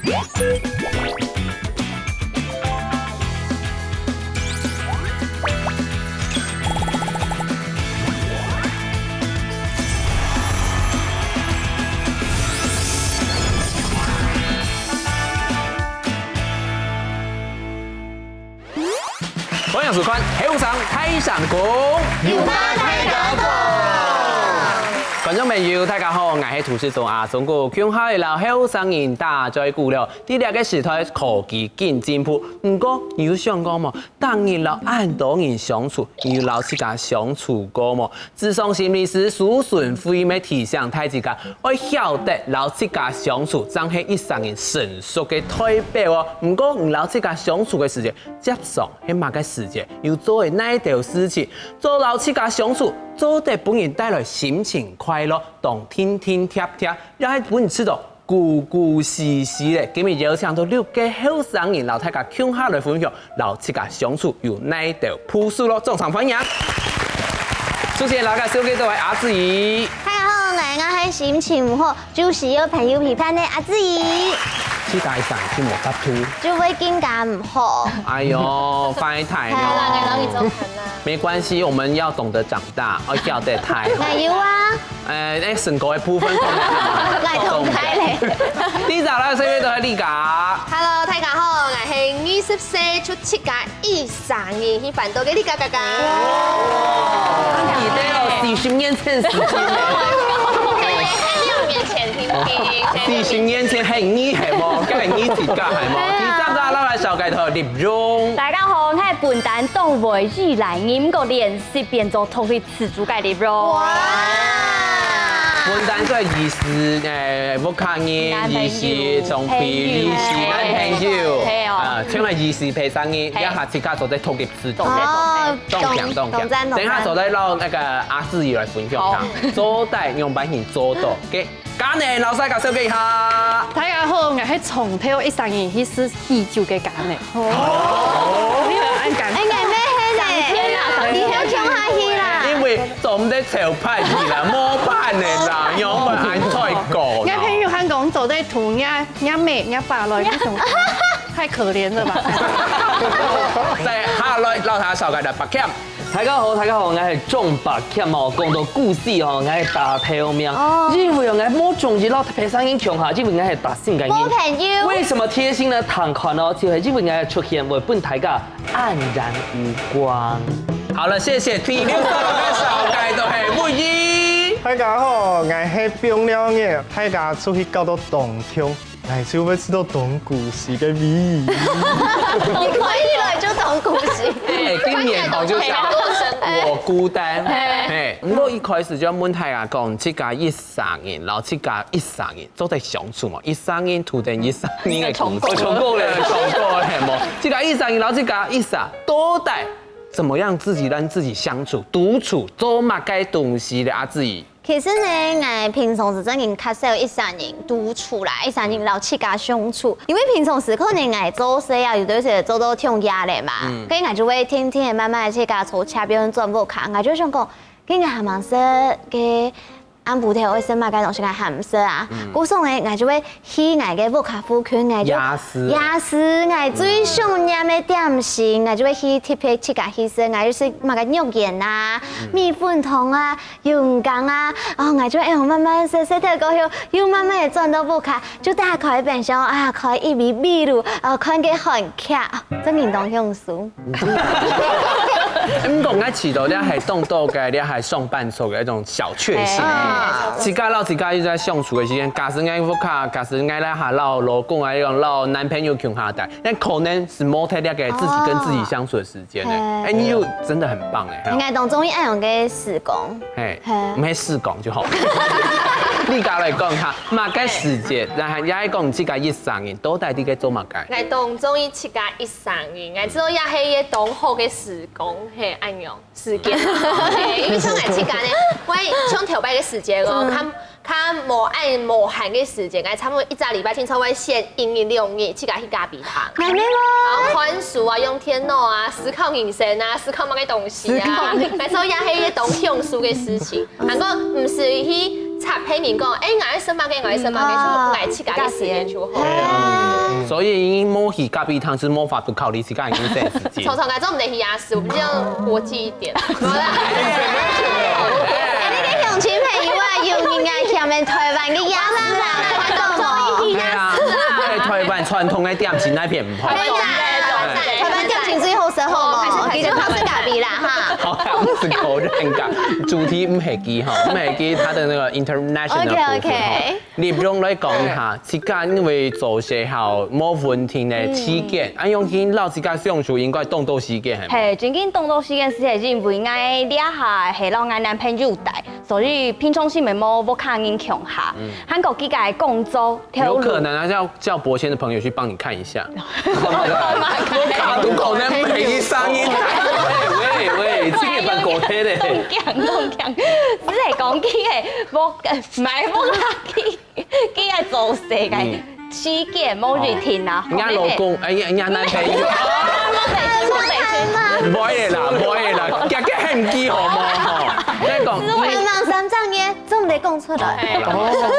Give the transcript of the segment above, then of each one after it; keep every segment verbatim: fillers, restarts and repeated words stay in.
歡迎收看《後生大聲公》，有話大家講。觀眾朋友，大家好，𠊎係主持人阿忠哥，今下摎後生人打嘴鼓了。在這个時代，科技緊進步，毋過你有想過無？逐日摎恁多人相處，你有摎自家相處過無？ 諮商心理師蘇純慧乜提醒大自家，愛曉得摎自家相處，正係一儕人成熟个代表哦。毋過，你摎自家相處个時節，輒常係麼个時節，又做个哪兜事情，做摎自家相處，做得分人帶來心情快樂，當定定貼貼，也係分人試著 古古時時咧，今日邀請到六个後生人，摎大家共下來分享，摎自家相處有哪兜故事咯，掌聲歡迎！首先，摎大家紹介到个阿志怡。大家好，𠊎，𠊎係心情毋好，就需要朋友陪伴个阿志怡。自家一儕人就無法度。就會更加毋好。哎喲，壞忒了。係啦，𠊎摎你做伴啦。沒關係，我們要懂得長大，愛曉得大。哪有啊？ 呃，欸，身高个部分可能，𠊎同大咧。第一隻來，這位都係麗佳。Hello，大家好，𠊎係二十歲就自家一儕人去環島个麗佳佳佳。哇，記得哦，四十年前事情咧。六年前，聽聽。四十年前係你係無？該係你自家係無？第三隻來，紹介到立榮。大家好，𠊎係本旦當會宜蘭人，毋過連 食變做獨立自主个立榮。哇！本旦个意思，欸，屋下人，意思，從陪，意思，男朋友，係哦。啊，像个意思陪上你，係。這下自家做得獨立自主。哦，當強，當強。懂，懂，懂。等一下做得讓那個阿志怡來分享一下，好。做得用般形做到，OK。 佳寧，摎大家紹介一下。大家好，𠊎係從頭一儕人去試喜酒个佳寧。哦，你有恁感？欸，𠊎乜係咧，上天啊，上天。你先共下去啦。因為做毋得走派去啦，無辦法啦，有辦法太高啦。𠊎朋友還講做得同若，若姆、若爸來，那種，太可憐了吧？再下來，摎大家紹介个柏謙。 大家好，大家好，𠊎係鍾柏謙哦。講到故事哦，𠊎係打頭名，哦。因為哦，𠊎無中意摎別儕人共下，因為𠊎係單身个人。無朋友。為什麼貼心呢？聽看哦，就係因為𠊎出現會分大家黯然無光。好了，謝謝。第六個紹介到係木易。大家好，𠊎係冰涼个，大家出去搞到當痛。 𠊎就會試著當孤栖个味。你看起來就當孤栖。欸，今年好像想我孤單。欸。欸，毋過一開始就問大家講，自家一儕人，摎自家一儕人做得相處無？一儕人，獨等一儕人个故事。重複。哦，重複咧。重複咧，無？自家一儕人，摎自家一儕，到底怎麼樣自己讓自己相處，獨處，做麼个東西咧？阿志怡。 其實呢，𠊎平常時正經較少一儕人獨處啦，一儕人摎自家相處。因為平常時可能𠊎做事啊，有兜時做到當夜咧嘛，嗯。所以𠊎就會定定仔慢慢仔自家坐車，比如轉屋下，𠊎就想講，今日還吂食个暗晡頭愛食麼个東西，𠊎還毋識啊。嗯。故所呢，𠊎就會去𠊎个屋下附近，𠊎就夜市。夜市，𠊎最想念个點心，𠊎就會去特別自家去食，𠊎就食麼个肉圓啊、嗯。米粉湯啊、 永康啊，哦，𠊎就會恁樣慢慢食，食忒過後，又慢慢仔轉到屋下，就打開冰箱啊，開一杯秘魯，啊，看个韓劇，啊，正經當享受。毋過𠊎試著這係當多个，這係上班族个一種小確幸。係。自家摎自家一直在相處个時間，假使𠊎屋下，假使𠊎來下摎老公啊，摎男朋友共下待，那可能係無忒這个自己跟自己相處的時間。 間呢。係。欸，你就真的很棒欸，哈。𠊎當中意恁樣个時光。係，係。毋係時光就好。你家來講一下，麼个時節，然後也係講自家一儕人，到底在該做麼个？𠊎當中意自家一儕人，𠊎知道也係一個當好个時光，係，恁樣，時間。係，因為像𠊎自家呢，𠊎像頭擺个時節哦，嗯。較 較無恁無閒个時間，𠊎差不多一隻禮拜，差不多會選一日兩日，自家去咖啡廳。哪能哦？然後看書啊，用電腦啊，思考人生啊，思考麼个東西啊。思考人生。𠊎說也係一種享受个事情。還過毋使去插別人講，哎，𠊎愛食麼个，𠊎愛食麼个，就𠊎自家个時間就好。所以無去咖啡廳係無法度考慮自家个時間。常常𠊎做毋得去夜市，比較國際一點。好啦。哎，你个鄉親朋友啊，有人愛去台灣个夜市啦，看到無？哎呀，在台灣傳統个點心該片毋好。對啦，台灣點心最好食好無？其實好食咖啡啦哈。好，毋係口語很感，主題毋係佢哈，毋係佢他的那個 international 部分哈。OK，OK。 立榮來講一下，自家因為做事好無穩定个時間，啊，用心摎自家相處應該當多時間，係無？係，正經當多時間係因為𠊎這下係摎𠊎男朋友戴，所以平常時無屋下人共下，還過佢个工作，有可能啊，叫叫博謙的朋友去幫你看一下。我卡都可能沒聲音。喂喂喂，這個蠻過分的。當強當強，只係講佢个屋，買屋下去。 佢愛做事个時間無一定啊。人家老公，哎，人家男朋友。莫得罪，莫得罪。毋會啦，毋會啦，遽遽喊佢好無吼？再講，你忙三丈呢，做毋得講出來。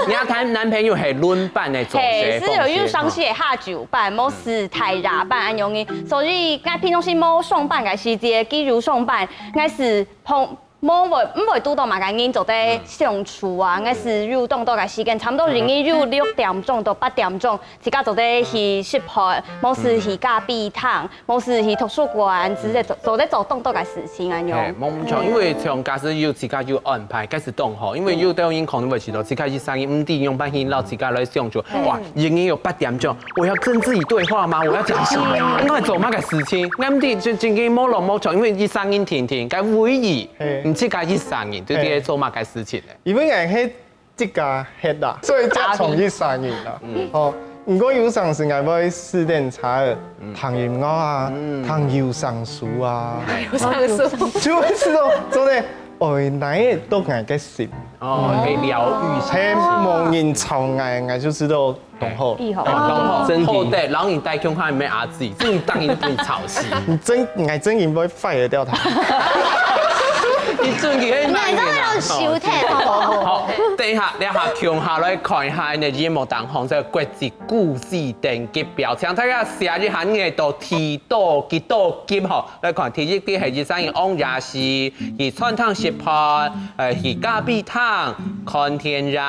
人家談男朋友係輪班个做事，係，係有有上時下晝班，無時大夜班恁樣个，所以𠊎平常時無上班个時節，佢有上班，𠊎係碰 無會毋會堵到麼个人做得相處啊，𠊎係有當多个時間，差毋多一日有六點鐘到八點鐘，自家做得去食飯，無時去咖啡廳，無時去圖書館，之類做做得做當多个事情啊，恁樣。係，無毋著，因為像假使有自家有安排，該係當好，因為有兜人可能會試著自家一生人毋知仰般去摎自家來相處，哇，一日有八點鐘，我要跟自己對話嗎？我要講什麼？我要做麼个事情？𠊎毋知，就真經無落無著，因為一生人定定，該唯一 毋自家一生人，到底做麼个事情呢？因為𠊎係自家歇啦，所以正像一生人啦。哦，毋過有成時𠊎會駛電車仔，聽音樂啊，聽有聲書啊，有聲書，就會試著做得，哦，哪會到𠊎个心，哦，可以療癒心情。係無人吵𠊎，𠊎就試著 當好，當好，真好的，然後你帶共下妹阿姊，這種當然被你吵死。你真，你真應該 fire 掉他。你真的很難啊。你真的要修退，好不好？好，等一下，這下共下來看一下你的節目當中這個國際故事等級表，請大家寫一下你的到幾多級吼。 來看，第一个係一生人往夜市，去餐廳食飯，呃，去咖啡廳看電影，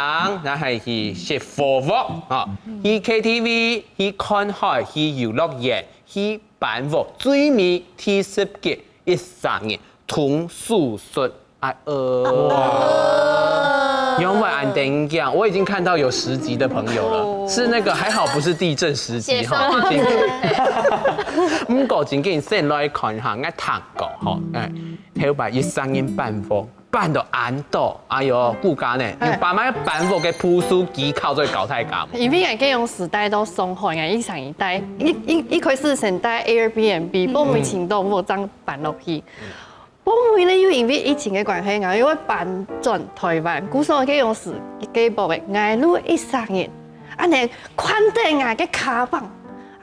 還係去食火鍋啊，去K T V，去看海，去遊樂園，去辦屋，最尾第十个一生人動手術。 哎，呃，仰會恁得人驚，我已經看到有十級的朋友了，是那個還好不是地震十級哈。毋過正經先來看一下，𠊎聽過吼，哎，頭擺一生人辦屋，辦到恁多，哎喲，顧家呢，你爸媽辦屋个步數技巧做得教大家無？因為𠊎該央時戴到上海，𠊎一生人戴，一一一開始先戴Airbnb，無毋尋著屋正搬落去。 後尾呢，又因為疫情个關係，𠊎又愛搬轉台灣，故所該央時个屋仔，𠊎就一生人，恁呢看等𠊎个卡房，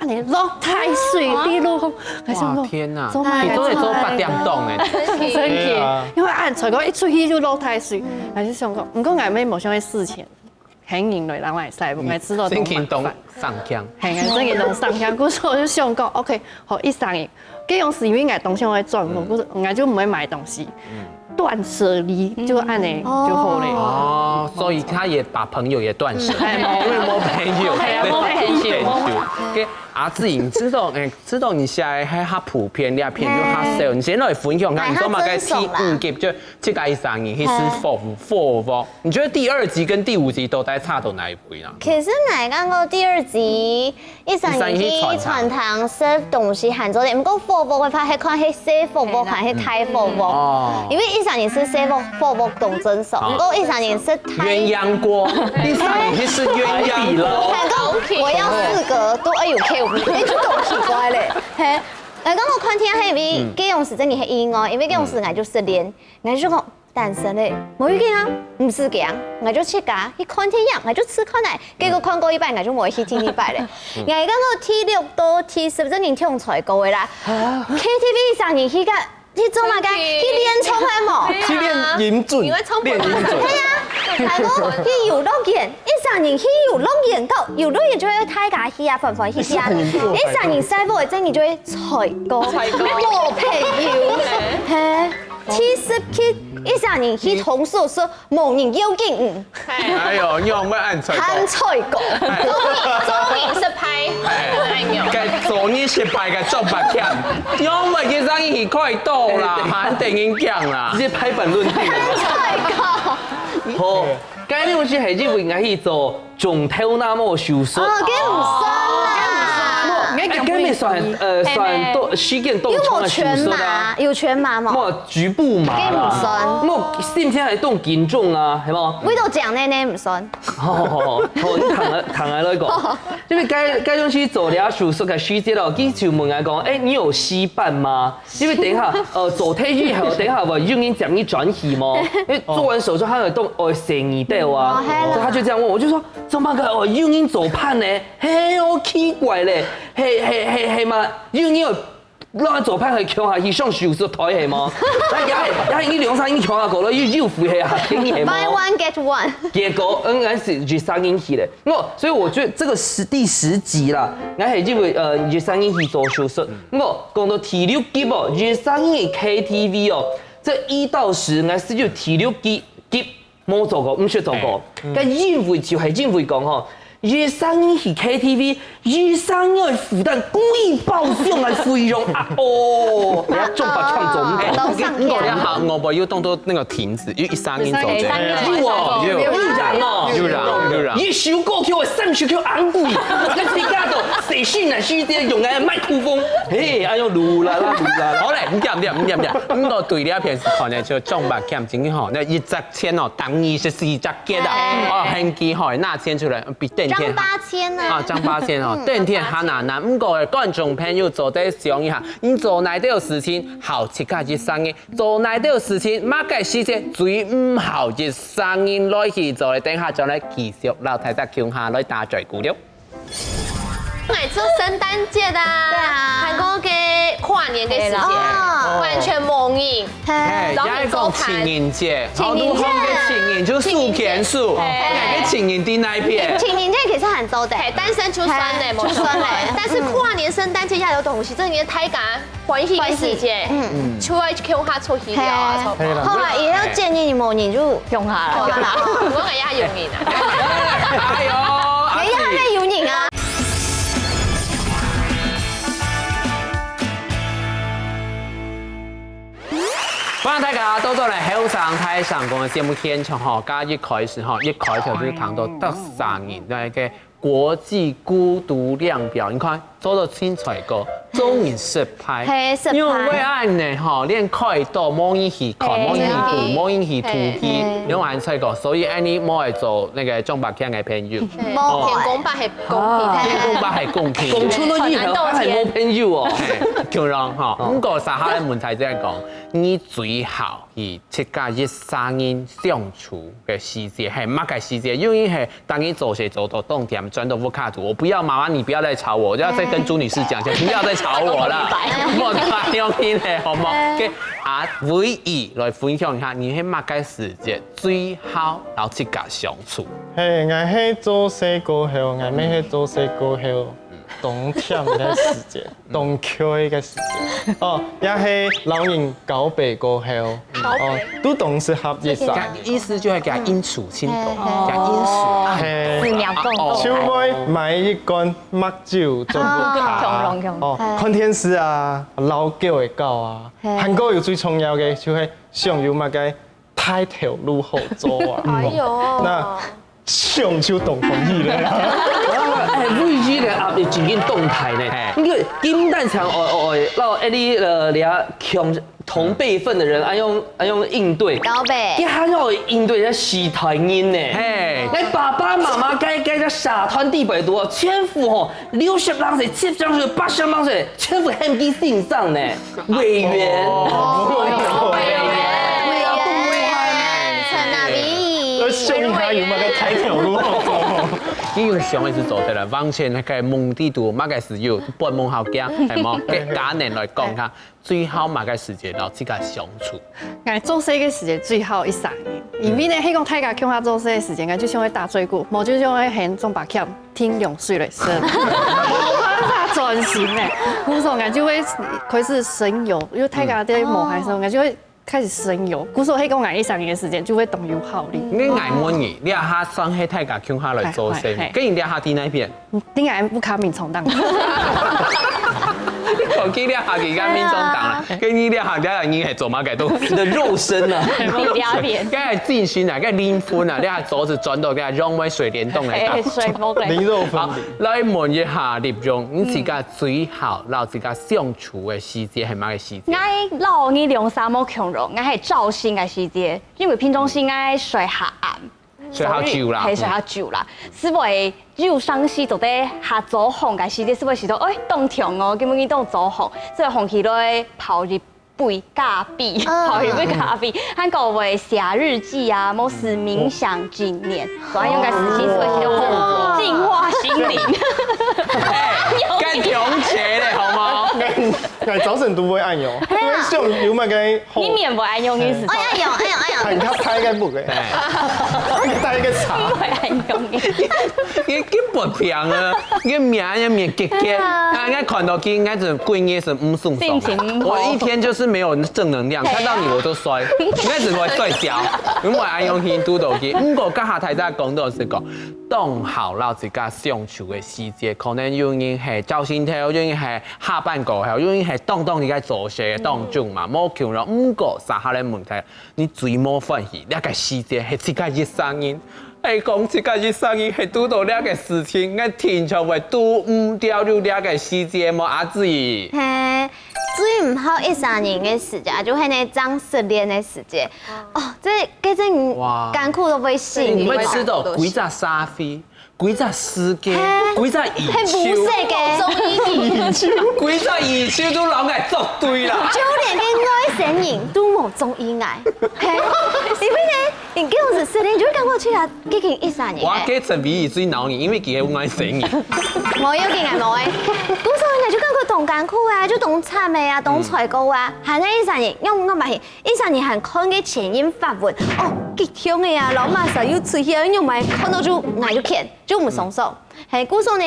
恁呢落大水滴落雨，𠊎想講，哇，天哪，做麼个你做得做八點檔欸。真的，對啊。因為恁才剛一出去就落大水，𠊎就想講，毋過𠊎乜無想愛事情。 喊人來，然後來曬，𠊎知道當麻煩。心情當上強。係，𠊎心情當上強，故所𠊎就想講，OK，好，一生人，該央時因為𠊎當想愛轉屋，故所𠊎就毋會買東西，斷捨離，就恁呢就好了。哦，所以他也把朋友也斷捨，因為無朋友，係啊，無朋友。OK，阿志，你知道，欸，知道你現在還較普遍，你的朋友較少，你先來分享下，你做麼个第五集就自家一生人去食火火鍋？ 你覺得第二集跟第五集到底差到哪一步呢？其實𠊎感覺第二集一生人去餐廳食東西還做得，毋過火鍋个話，係看係細火鍋還係大火鍋。哦。因為一生人食細火火鍋當正宗，毋過一生人食大，鴛鴦鍋，一生人去食鴛鴦鍋。還講我要四個都愛有K五，欸，就當奇怪咧。係，𠊎感覺看天係因為該央時真个係意外，因為該央時𠊎就失戀，𠊎就講 單身咧，無要緊啊，毋使驚，𠊎就自家去看電影，𠊎就試看來。結果看過一擺，𠊎就無去第二擺咧。𠊎感覺第六到第十真个暢才過个啦。K T V一生人去个，去做麼个？去練唱係無？去練音準，練音準。對啊，還過去遊樂園，一儕人去遊樂園，到遊樂園就會大家去啊，歡歡喜喜啊。一儕人在屋个，真个就會衰過，衰過。無朋友。嘿，第十題，一儕人去童書室，無人邀請你，哎喲，你有沒有按出來？還衰過。做人失敗，哎喲。該做人失敗个做法欠，因為一儕人去開刀啦，還得人講啦。直接拍板論定。衰過。好，該你有去係因為愛去做中頭那毛手術？哦，該毋算啦。哎，該毋算，呃，算到時間到長个手術啦。有全麻無？無局部麻啦。該毋算。無心情還當緊張啊，係無？為到講呢呢毋算。好好好，好，你躺下躺下來講，因為該該東西做了手術个時節哦，佢就問𠊎講，哎，你有稀飯嗎？因為等一下，呃，做忒以後，等一下會有人接你轉去無？因為做完手術，佢會當愛洗你的啊，哦，係啦。所以他就這樣問我，我就說怎麼可能有人做飯呢？嘿，好奇怪咧，嘿嘿嘿嘿嘛，有人有讓他做飯還共下去上手術台係無？那也也一兩三人共下過了，又又回係啊，便宜係無？ Buy one get one。結果，嗯，還是一儕人去咧。哦，所以我覺得這個十第十集啦，𠊎係因為呃一儕人去做手術。哦，講到第六集哦，一儕人去K T V哦，這一到十，𠊎係有第六集集無做過，毋識做過。該因為就係因為講吼，一儕人去K T V，一儕人愛負擔貴包廂个費用啊！哦，你看中白搶中哦，都上你講天。下，我不又動作那個停止，因為一儕人做這樣。有哦，有有人哦，有人有人。一首歌曲三十塊昂貴，這是加到誰信啊？是這用个麥克風，嘿，哎呦，嚕啦啦嚕啦啦。好咧，毋對毋對毋對毋對，毋過對這片是看呢，就中白欠真个吼，那一隻錢哦，等於是四隻結啊，哦，很奇吼，拿錢出來比等天張八千啊啊，張八千哦，等天還難難。毋過觀眾朋友做得想一下，你做哪兜事情好自家一儕人，做哪兜事情麼个時節最毋好一儕人來去做，等下再來繼續摎大家共下來打嘴鼓了。 買做聖誕節的啊，對啊還過个跨年个時間，哦完全無人。嘿，哎，也係講情人節，好多好个情人就手牽手，哎哎，个情人在哪片？情人節其實還做得。哎，單身就算了，哎無所謂就算了。但是跨年、聖誕節也有東西，這年大家歡喜个時節，嗯就愛共下出去尞啊，嘿差不多。好啊，以後見你無人就用下了。我也有人啊。哎呦，阿弟人家還沒有人啊。歡迎大家倒轉來後生大聲公个節目現場吼，剛一開始吼，一開頭就談到得三人那個國際孤獨量表，你看做到清楚个，中人失敗，嘿失敗因為恁呢吼，連開刀無人去看，嘿無人去顧，嘿無人去土地嘿，你還衰過，所以恁呢無愛做那個中白欠个朋友。無天公伯係公平啊，的。天公伯係公平。講出到以後，還係無朋友哦。嘿，共樣吼，毋過接下來問題就係講，你最好係自家一儕人相處个時節，係麼个時節？因為係當你做事做到當點，轉到屋下肚，我不要，媽媽你不要再吵我，我就要再跟朱女士講一下，不要再吵我了，莫打電話咧，好無？OK，啊，唯一來分享一下，你係麼个時節最好摎自家相處？嘿，𠊎係做事過後，𠊎乜係做事過後，當忝个時節，當𤸁个時節。哦，也係摎人告白過後，哦，都當適合一儕。意思就係給他應酬清楚，給他應酬。嘿，四秒共哦就會買一罐麥酒做不卡，共同共同哦，看電視啊，摎狗仔搞啊，嘿還過有最重要个就係想有麼个大頭路好做啊。哎呦，那想就當歡喜了。哎，唯一个壓力真正當大呢嘿。因為今單場哦哦，然後哎你呃，你啊，同同輩分的人，哎用哎用應對，告白佢還要應對人家時代人呢。嘿，哎，爸爸媽媽該該个社團地位多，全部吼，六十零歲、七十零歲、八十零歲，全部喊佢先生呢。委員。委員，陳那要比，想一下有麼个大頭路好做。你用想个係做得啦，往前該个夢地圖，麼个時候，半夢好驚，係無？該家人來講下，最好麼个時節摎自家相處。𠊎做事个時節最好一儕人，因為呢，係講大家共下做事个時節，𠊎就想愛打嘴鼓，無就想愛喊鍾伯謙聽用水來生，無辦法專心呢。故所𠊎就會開始神遊，因為大家在無閒个時候，𠊎就會 開始神遊，故所係講𠊎一儕人个時間就會當有效率。你𠊎問你，你這下算係大家共下來做事，係，係，係。跟你這下在哪片？你應該不卡眠床單。你講起這下佢个眠床單啦，跟你這下這人係做麼个都，你的肉身啊。你這片。該精神啊，該靈魂啊，你這下桌子轉到該用个水簾洞來打。哎，水風的。靈肉分離。好，來問一下立榮，你自家最好摎自家相處个時節係麼个時節？ 𠊎摎你兩儕無共樣，𠊎係朝晨个時節，因為平常時𠊎睡較暗，睡較久啦。係，睡較久啦，所以有當時做得較早䟘个時節，所以試著，哎，當暢哦，今晡日當早䟘，所以䟘起來泡一杯咖啡，嗯。泡一杯咖啡，還過會寫日記啊，無係冥想正念，所以用个時間，所以試著䟘，淨化心靈。哎，該調節咧，好無？ 哎，早晨都會恁樣，係啊。都會想有麼个好。你面會恁樣意思？哎呀，哎呀，哎呀。喊他拍个布个，哎。他拍个茶。會恁樣的。你根本平啊，你面也面結結，對啊。啊，應該看到佢，應該是過夜是毋鬆爽的。心情毋好。我一天就是沒有正能量，看到你我就衰，應該是會睡覺，因為恁樣去堵到佢。毋過，剛才大家講到係講，當好摎自家相處个時節，可能有人係朝晨頭，有人係 下班過後，因為係當當你該做事个當中嘛，無共樣。毋過，續下來問題，你最無歡喜，這个時節係自家一儕人，係講自家一儕人係堵到這个事情，𠊎定著會堵毋著有這个時節無，阿姊？係，最毋好一儕人个時節，就係呢，正失戀个時節。哦，這，這真哇。艱苦到會死人。你會知道幾隻社會 幾隻世界，嘿，幾隻宇宙，嘿，無色个。幾隻宇宙都摎𠊎作對啦。就連該外星人都無中意𠊎。嘿，因為呢，你叫我是失戀，你就會感覺自家已經一儕人了。我該陳偉宇最惱你，因為佢係外星人。無要緊啊，無誒。故所呢，就感覺當艱苦啊，就當慘个啊，當衰過啊，還係一儕人，用用嘛係，一儕人還看該前因發文，哦，激動个啊，老媽啥又出去啊，用嘛看到就𠊎就譴。 就毋鬆爽。嘿，故所呢，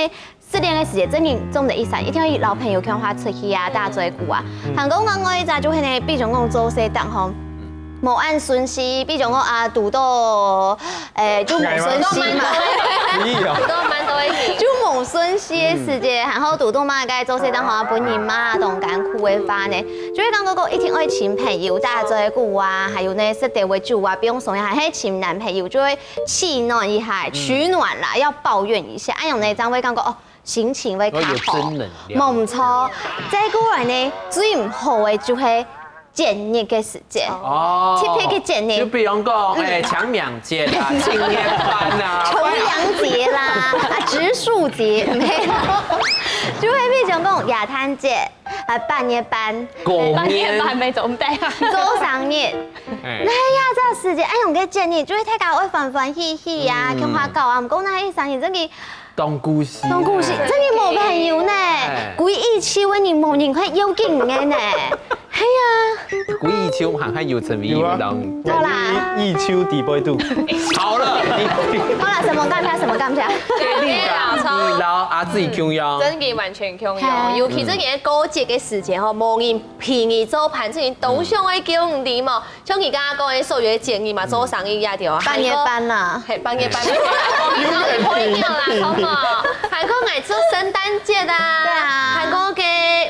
失戀个時節，正經做毋得一儕，一定愛摎朋友共下出去啊，打嘴鼓啊。還過另外一隻就係呢，比如講做事當吼，無恁順序，比如講啊，堵到，誒，就無順序嘛。可以哦。堵到蠻多个人。就無順序个時節，然後堵到嘛，該做事當吼，分人罵，當艱苦个話呢，就會感覺講一定愛尋朋友打嘴鼓啊，還有呢，食得會酒啊，比如講，還係尋男朋友，就會 取暖一下，取暖啦，要抱怨一下，恁樣呢，正會感覺哦，心情會較好。要有正能量。無錯，再過來呢，最毋好个就係節日个時節，哦，特別个節日。就比如講，哎，重陽節啦，青年班啊，重陽節啦，啊，植樹節，沒有，就會比如講，耶誕節，啊，半夜班，過年，半夜班沒怎麼帶啊。做生日，哎，那呀，這時節，哎，用个節日，就會大家會歡歡喜喜啊，嗯。共下搞啊。毋過那一生日真个當孤栖，當孤栖，真个無朋友呢。哎。歸一區个人無人會要緊个呢。係啊。歸一區還還有成為有啊。有人。好啦。一區底背肚。好了，你好啦，什麼感謝，什麼感謝？對啦，你摎阿姊共樣。真个完全共樣，嘿。尤其這个過節个時節吼，無人陪你做伴，這个都想愛叫你嘛。 像你剛剛講个所有个節日嘛，做生日呀，對吧？半夜班啦。嘿，半夜班。有點不一樣啦，好不好？還過𠊎做聖誕節啊，對啊。還過个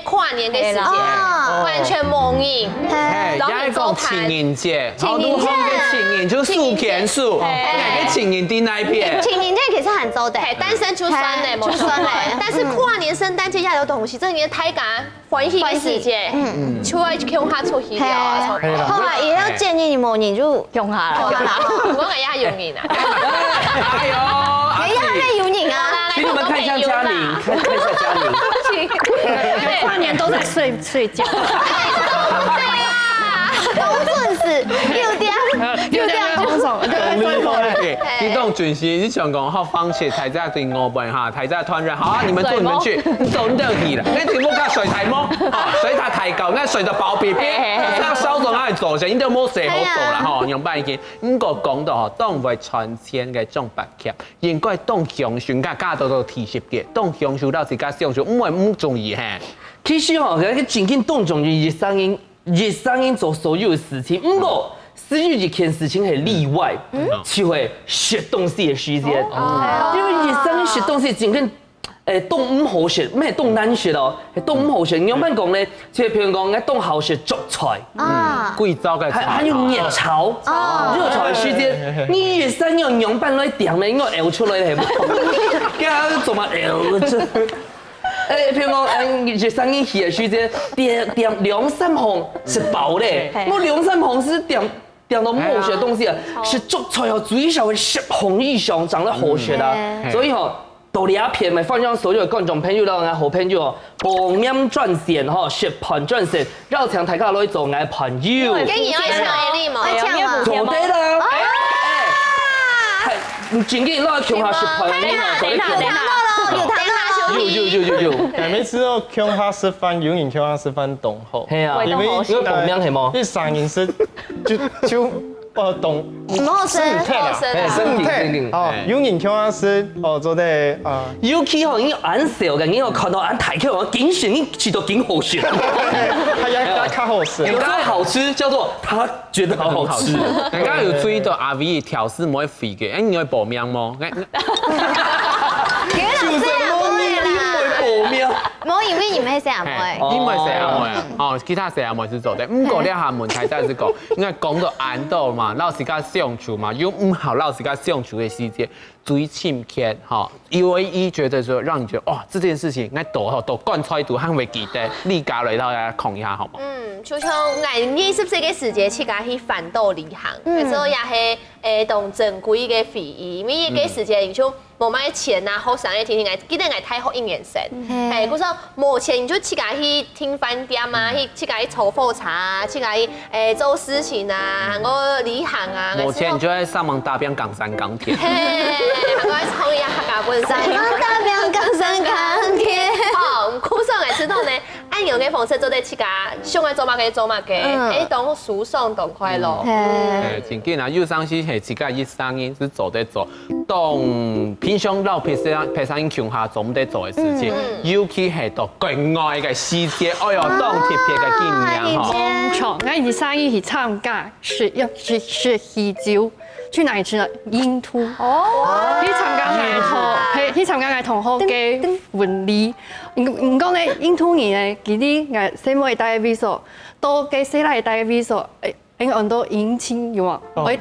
跨年个時間，嘿啦。哦。完全無人。嘿。哎，然後你做伴。也講情人節，情人節。好多个情人，就手牽手，嘿。哎，該情人在哪一片？情人節其實還做得。嘿，單身就算了，嘿，無所謂。就算了。但是跨年、聖誕節要有東西，這裡大家 歡喜个時節，歡喜。嗯。就愛共下出去尞啊，嘿。好啦，以後節日無人就共下啦。共下啦。我也有人啊。哎呦，也還有人啊。請你們看一下嘉玲，看，看一下嘉玲。不行。跨年都在睡，睡覺。對啊。當準時，六點。就這樣，就放手，對，對，對。你當準時，你想講，好，放棄，大家對我們哈，大家團員，好啊，你們做你們去，你走你就去了，那題目較水太麼？啊，水塔太高，那水的薄比比，嘿，嘿，嘿。那小眾愛走先，你都無事好做了哈，用半天。不過講到吼，當會賺錢个種白劇，應該當享受，加加到到第十个，當享受到自家享受，毋會毋中意嘿。其實吼，該个正經當中意，一生人，一生人做所有个事情，毋過，只有一件事情係例外，就係食東西个時間。因為一生人食東西正經，誒，當毋好食，毋係當難食哦，係當毋好食。仰般講呢？就係譬如講，𠊎當好食粥菜，啊，貴州个菜，還，還有熱炒，啊，熱炒个時間，你一生人仰般來點呢？應該熬出來係無？該做麼熬？ 誒，譬如講，誒，一生人去个時節，點，點兩三項食飽咧，嘿。無兩三項係點，點到無好食个東西啊，食粥菜哦，最少愛十項以上正會好食啊。嗯。所以吼，到這片嘛，歡迎所有个觀眾朋友啦，𠊎好朋友哦，報名專線吼，食飯專線，邀請大家來做𠊎朋友。建議愛搶个哩嘛。愛搶嘛。做得啦。啊！哎，哎，正經，愛共下食飯个哩嘛，做得共下。有聽到咯，有聽到咯。有，有，有，有，有。哎，每次都 共下食飯，有人共下食飯當好。係啊，因為，因為報名係無？一生人食，就，就，呃，當，毋好食。身體啊，哎，身體，身體。哦，哎。有人共下食，哦，做得，啊。尤其吼，你恁小个，你有看到恁大口，我緊食，你食到緊好食。他也，他較好食。有多好吃，叫做他覺得好好吃。人家有注意到阿V挑事毋會肥个，哎，你會報名無？哎，就係無你，你會報名。 無，因為你毋係細阿妹。嘿，你毋係細阿妹啊。哦，其他細阿妹係做得。毋過這下問題就係講，應該講到恁多嘛，摎自家相處嘛，有毋好摎自家相處个時節，最親切哈。因為佢覺得說，讓你覺得，哇，這件事情，𠊎到吼，到棺材都還會記得，你家來摎大家講一下好無？嗯，就像𠊎二十歲个時節，自家去環島旅行，嗯。該時候也係，誒，當珍貴个回憶，因為該時節你就 無麼个錢啊，學生个情形，𠊎記得𠊎大學一年生，嗯。嘿，故所無錢你就自家去訂飯店啊，嗯。去自家去坐火車啊，自家去，誒，做事情啊，還過旅行啊，無錢你就愛上網打拚扛山扛鐵。嘿，還過創業客家本身。上網打拚扛山扛鐵。哦，故所𠊎知道呢， 恁樣个方式做得自家想愛做麼个做麼个，嗯。會當舒爽當快樂。嗯。嘿。誒，正經啊，有當時係自家一生人係做得做，當平常摎別儕，別儕人共下做毋得做个事情，嗯。尤其係到國外个時節，哎喲，當特別个經驗吼。啊，當著，𠊎一生人去參加，係，係，係喜酒。 去哪裡吃呢？印度。哦。去參加𠊎同，去，去參加𠊎同學个婚禮。毋，毋過呢，印度人呢，佢等𠊎細妹戴个位所，到該細倈戴个位所，誒，應該安到迎親有無？哦。誒，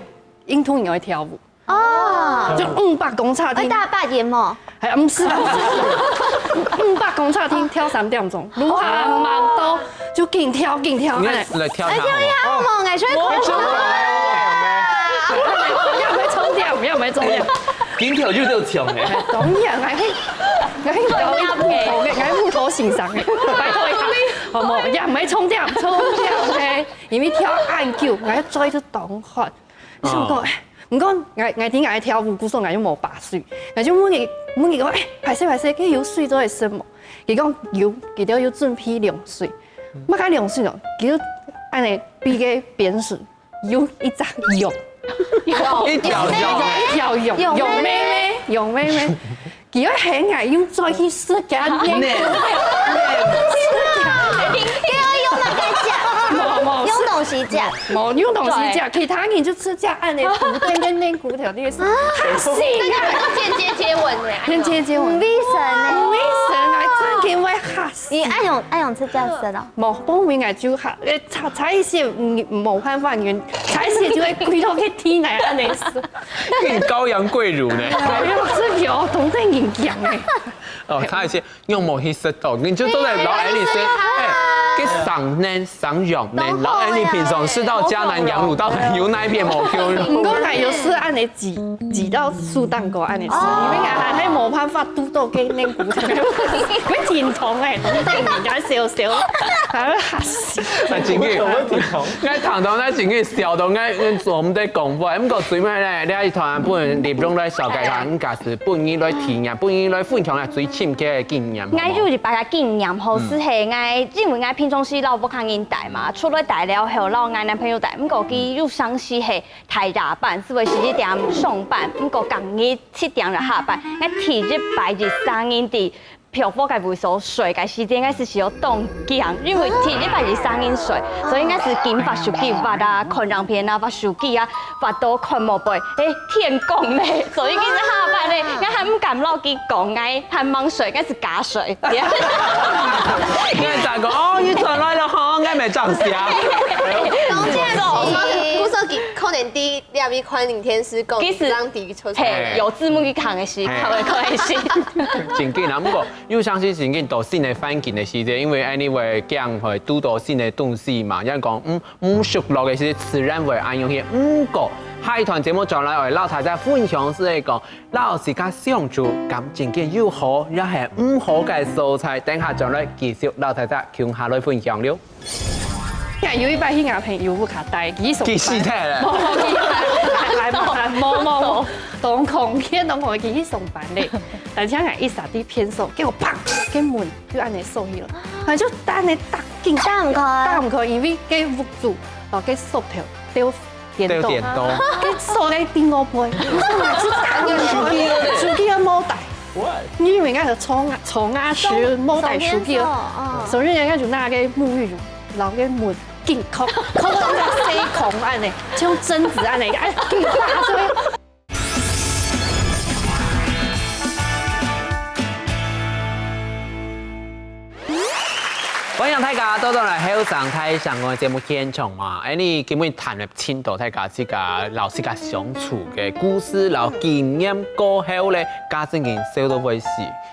印度人會跳舞。哦。就五百公尺定。會打八音無？ 哎呀，毋係啦，毋係啦。五百公尺定跳三點鐘，愈下慢到就緊跳緊跳，恁呢。你來跳一下好無？哎，跳一下好無？哎，就會也毋會重點，也毋會重點。緊跳就有唱誒。當然，𠊎係，𠊎係教舞蹈个，𠊎舞蹈先生誒，拜託一下，好無？也毋會重點，重點誒，因為跳恁久，𠊎嘴就當渴。 想講，哦。哎，毋過𠊎，𠊎知𠊎跳舞，故所𠊎又無把水，𠊎就問佢，問佢講，哎，歹勢歹勢，該有水做得食無？佢講有，佢兜有準備涼水。麼个涼水呢？佢就恁呢比个邊水，有一隻羊。一條羊。一條羊，羊妹妹，羊妹妹。 佢愛喊𠊎用嘴去食佢个奶。奶。佢愛用麼个食？無，無，用東西食。無，用東西食，其他人就食佢恁呢，骨頭，奶，奶，骨頭，那個是，啊，嚇死人！那個間接接吻呢？間接接吻。毋衛生呢。毋衛生啊，真个會嚇死。你愛用，愛用食佢食哦。無，無衛生就嚇，誒，差，差一些，嗯，無辦法，你差一些就會跪到該地泥恁呢食。 跟你羔羊跪乳呢。哎喲，這有當得人驚誒。哦，差一些，你有無去食到？你就坐在老矮里食，哎，該上嫩上養嫩，老矮里平常食到迦南羊乳，到底有哪一片無夠肉？毋過𠊎有食恁呢幾，幾道素蛋糕恁呢食，哦。因為𠊎還，還無辦法堵到該嫩骨頭，會挺痛誒，當得人家笑笑。還會嚇死。那真个，有問題哦。該糖糖那真个笑到，該人做毋得講話。毋過最尾呢，你一段本人立中來紹介下，你假使本人來體驗，本人來分享下最親切个經驗。𠊎有一擺个經驗吼，嗯。係係𠊎，因為𠊎平常時摎屋下人戴嘛，出來戴了後，摎𠊎男朋友戴，毋過佢有常時係大夜班，所以十一點上班，毋過今日七點就下班，𠊎第一擺一儕人在 票房个位所睡个時間，𠊎係有當驚，因為天一般係三人睡，所以𠊎係緊滑手機滑啊，看影片啊，滑手機啊，滑到看無背，欸，天光咧，所以佢就下班咧，𠊎還毋敢摎佢講，𠊎還吂睡，𠊎係假睡。𠊎就講，哦，你轉來了吼，𠊎無正常。講這樣子，故所可能第兩位看影片係講，其實讓第一出嘿，有字幕去看个時，嘿。看个開心。真緊啊，毋過 又像係真緊到新个環境个時節，因為anyway驚會堵到新个東西嘛，人講，嗯，毋熟絡个時，自然會恁樣去。毋過，下一段節目轉來，𠊎摎大家分享係一個摎自家相處，感情个又好，也係毋好个所在，等下轉來繼續摎大家共下來分享了。 有一擺去𠊎朋友屋下戴，佢去上班。佢死忒了。無，佢還，還，還，無，無，無。當空，佢當空，佢去上班咧。但是𠊎一下在便所，結果砰，个門就恁樣鎖起了。𠊎就等咧打緊，打毋開。打毋開，因為个屋主，哦，个鎖頭掉顛倒。掉顛倒。个鎖个頂高背，就打毋開，手機又無帶。 你以為𠊎係床啊，床啊，手，無帶手機哦。手機，嗯。所以人家就拿个沐浴乳，摎个門緊扣，扣到那個細孔恁樣，像針子恁樣，哎，緊打出去。歡迎大家倒轉來後生大聲公个節目現場嘛。哎，你今日談了 聽到大家自家摎自家相處个故事摎經驗過後咧，家真經笑到會死。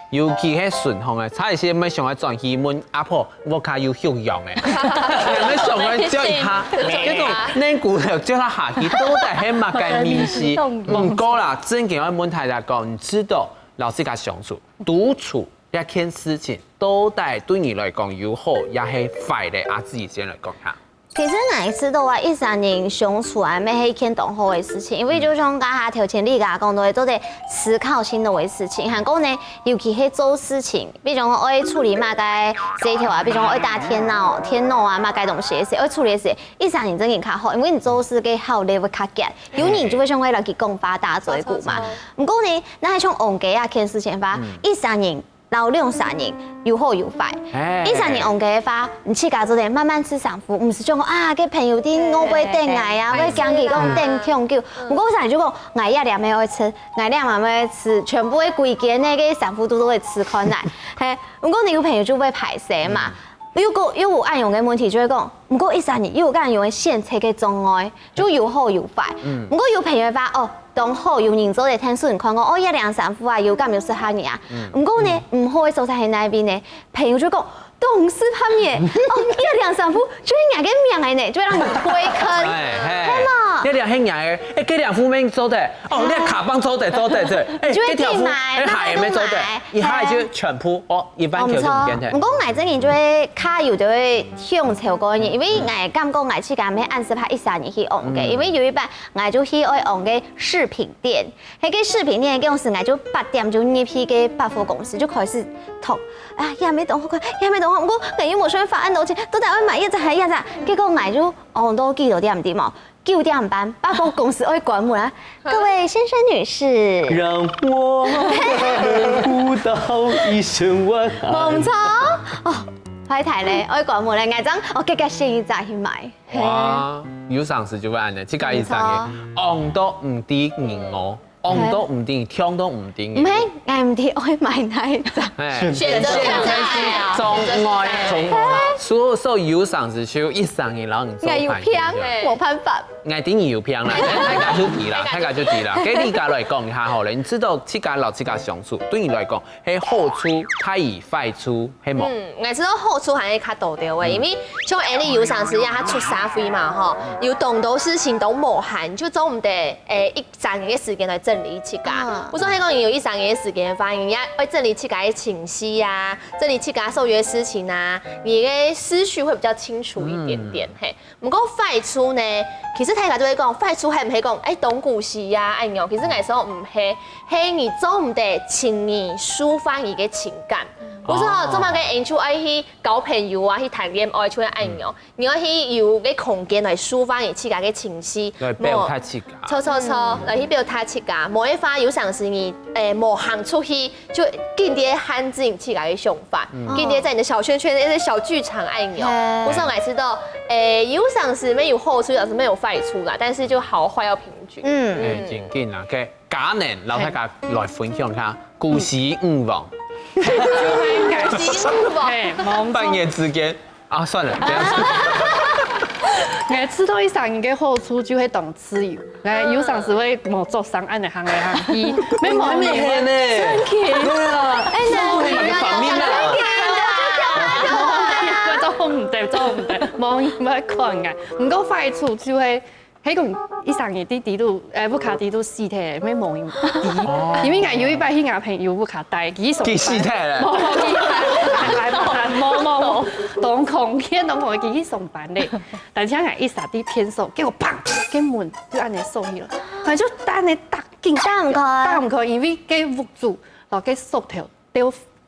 尤其係順風个，差一些乜想愛轉去問阿婆，屋下有畜羊个，乜想愛叫一下，結果恁久了叫佢下去，到底係麼个意思？毋過啦，真經愛問大家講，你知道摎自家相處、獨處這件事情，到底對你來講有好也係壞咧？阿志先來講下。 其實𠊎知道啊，一儕人相處啊，乜係一件當好个事情，因為就像剛才頭前你講到个，做得思考新个事情，還過呢，尤其係做事情，比如講愛處理麼个事情啊，比如講愛打電腦、電腦啊，麼个東西个時，愛處理个時，一儕人真經較好，因為你做事个效率會較強，有人就會想愛來去講話打嘴鼓嘛。毋過呢，若係像戇雞啊，件事情个話，一儕人 摎兩儕人有好有壞。嘿。一儕人戇雞个話，你自家做得慢慢試嘗試，毋使像講啊，个朋友在外背等𠊎啊，嘿，會驚佢講等忒久。毋過有儕人就講，𠊎這粒乜愛食，𠊎這粒乜愛食，全部个歸間个个衫褲都做得試看來。嘿，毋過你有朋友就會敗勢嘛。又過，又有恁樣个問題，就會講，毋過一儕人又有恁樣个選擇个障礙。 就有好有壞。毋過有朋友个話，哦，當好有人做得聽順看講，哦，這領衫褲啊，有敢有適合你啊？毋過呢，毋好个所在係哪位呢？朋友就講，當適合你，哦，這領衫褲就係若个名个呢，就會讓你推坑，哎，嘿。係嘛？這領係若个，哎，這領褲乜做得，哦，這卡邦做得，做得，做得，哎，就會這條褲，去買，哎，鞋乜做得，買買買。一下就全部，哦，一萬條就毋見忒。毋過𠊎真經就會較有就會向潮个人，因為𠊎感覺𠊎自家乜恁適合一儕人去戇个，因為有一擺 𠊎就去愛往个飾品店。該个飾品店，該時𠊎就八點就入去个百貨公司，就開始讀。啊，這乜當好看，這乜當好看，毋過𠊎又無想花恁多錢，到底愛買這隻還係這隻？結果𠊎就戇到幾多點知無？九點半，百貨公司愛關門啊！各位先生女士，讓我舞蹈一生晚安。無錯哦，壞忒咧，愛關門咧，𠊎正哦，結結先一隻去買。 哇，有常時就會恁樣，自家一儕人，戇到毋知人哦，戇到毋知人，暢到毋知人。毋係，𠊎毋知愛買哪一隻。嘿，選擇障礙啊。障礙，障礙。所以，所以有常時就一儕人，然後你做，𠊎有病，無辦法。𠊎知你有病啦，大家就知啦，大家就知啦。該你家來講一下好了，你知道自家摎自家相處，對你來講，係好處大於壞處？ 係無？嗯，𠊎知道好處還係較多兜个，因為像𠊎俚有常時啊，佢出社會嘛吼，有當多事情都無閒，就做毋得，誒，一整个時間來整理自家。嗯。有時候係講你有一兩个時間个話，你也會整理自家个情緒啊，整理自家所有个事情啊，你个思緒會比較清楚一點點，嗯。嘿。毋過壞處呢，其實大家都會講，壞處係毋係講，哎，當古時啊，哎喲，其實𠊎說毋係，係你做毋得輕易抒發你个情感。嗯。有時候做麼个人就愛去交朋友啊，去談戀愛，就會哎喲。 你愛去有个空間來抒發你自家个情緒，來表達自家。無，著著著，嗯。來去表達自家。無个話，有常時你，誒，無行出去，就緊在限制你自家个想法，嗯。緊在在你的小圈圈、那些小劇場按鈕。嘿。我想來知道，誒，有常時沒有好處，有常時沒有壞處啦，但是就好壞要平均。嗯。誒，正經啊，OK，嘉寧，摎大家來分享下，古時女王。就係古時女王。嘿，無錯。半年之間， 啊，算了，不要說。𠊎知道一儕人个好處就係當自由，𠊎有常時會無著衫恁樣行來行去，沒毛病。很美呢。真的。對啊。哎，那我們有反面啊。真的。做毋得，做毋得，無人會看𠊎。毋過壞處就係，係講一儕人在底肚，誒，屋下底肚死忒，沒毛病。哦。因為𠊎有一擺去𠊎朋友屋下戴，佢上班。佢死忒了。無，無，佢無，無，無，當空間，當空間，佢去上班咧。 但是𠊎一下在便所，結果砰，个門就恁樣鎖起來，𠊎就等下打緊，打毋開。打毋開，因為个屋主，然後个鎖頭掉